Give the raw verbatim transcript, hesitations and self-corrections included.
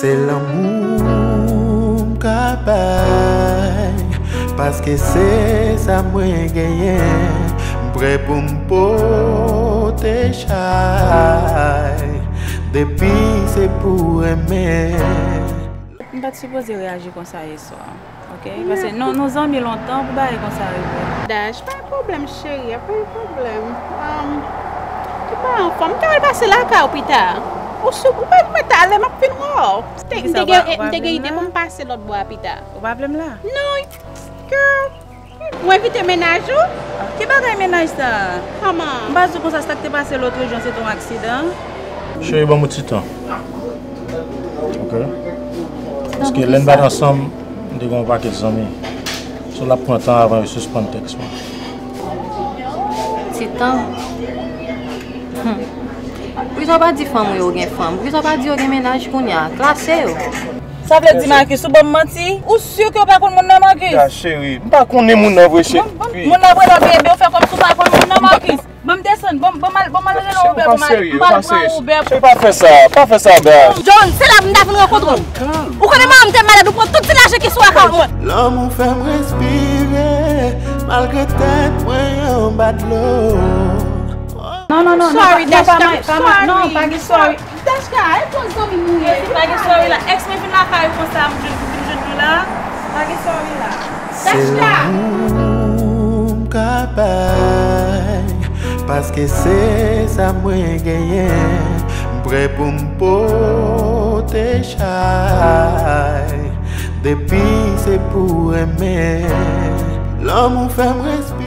Se lanmou m ka bay, paske se sa mwen genyen. M prè pou m pote chay, depi se pou renmen. M pa t sipoze reyaji konsa yè swa. Ok? Paske nou, nou zanmi lontan pou bagay konsa rive. Dash, pa gen pwoblèm, cheri, pa gen pwoblèm. Um, ki pa anfòm, m ta al pase lakay ou pita. Ou sou, ou pa mwen t ale, m ap vin wè w. M te, m te gen, m te gen ide pou m pase lòt bò a pita. Ou pa vle m la? Non, girl. Ou envite mennaj ou? Ki bagay mennaj sa? Kòman? M pa di w konsa, sa k te pase lòt jou an, se te yon aksidan. Cheri, ban m yon ti tan. Ok? Paske lè n pa t ansanm, m te gen yon pakèt zanmi. So, l ap pran tan avan yo sispann tèks mwen. Ti tan? Hmm. Poukisa w pa di fanm ou yo gen fanm? Poukisa w pa di yo gen mennaj kounye a? Klase yo. Sa vle di, Marcus, ou ban m manti? Ou si ke w pa konn moun nan, Marcus? Ya, cheri, m pa konnen moun nan vre, cheri. Moun nan vre, lòt bebe, ou fè kòmsi w pa konn moun nan, Marcus. Ban m desann, ban m, ban m al, ban m al rele yon Uber pou m ale. M pral pran yon Uber. Cheri, pa fè sa, pa fè sa, Dash. John, se la m ta vin rankontre w. Ou konnen manman m te malad, ou pran tout ti lajan ki sou akawont mwen. Lanmou fè m respire, malgre tèt mwen anba dlo. Non, non, non, non, sorry, Dash, pa, pa, pa, non, pa gen sorry. Dash, ka, e bon zanmi nou ye. Pa gen sorry la. Ex mwen vin lakay ou konsa, m vin, vin jwenn nou la. Pa gen sorry la. Se lanmou m ka bay, paske se sa mwen genyen. M prè pou m pote chay, depi se pou renmen. Lanmou fè m respire.